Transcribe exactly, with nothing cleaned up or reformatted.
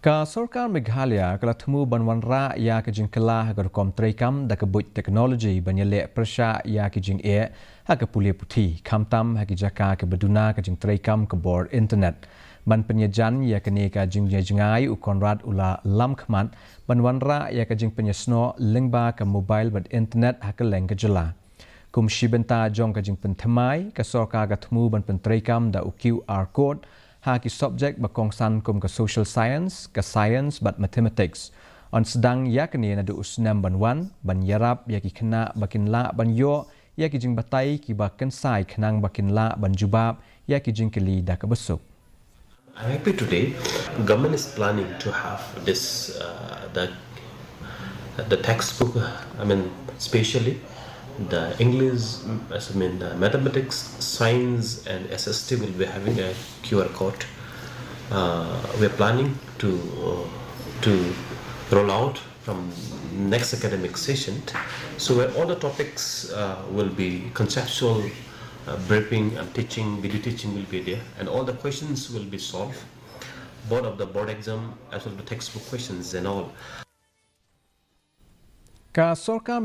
Ka Sorkar Meghalaya ka la thmu ban wanrah ïa ka jingkylla ha ka rukom treikam da ka buit technology ban ïaleh pyrshah ïa ki jingeh ha ka pule puthi, khamtam ha ki jaka kiba duna ka jingtreikam ka bor internet. Ban pynïajan ïa kane ka jingïajngai, u Conrad u la lam khmat ban wanrah ïa ka jingpynïasnoh lyngba ka mobile bad internet ha kylleng ka jylla. Kum shi bynta jong ka jingpynthymmai, ka sorkar ka thmu ban pyntreikam da u QR code ha ki subject ba kongsan kum ka social science, ka science bad mathematics. Yn sdang ïa kane naduh u snem ban wan, ban ïarap ïa ki khynnah ba kin lah ban ïoh ïa ki jingbatai kiba kynsai khnang ba kin lah ban jubab ïa ki jingkylli da kaba suk. I'm happy today. Government is planning to have this uh, the the textbook. I mean, specially the English, I mean, the mathematics, science, and S S T will be having a Q R code. Uh, we're planning to uh, to roll out from next academic session. So where all the topics uh, will be conceptual, uh, briefing and teaching, video teaching will be there, and all the questions will be solved, both of the board exam as well as the textbook questions and all. Ka Sorkar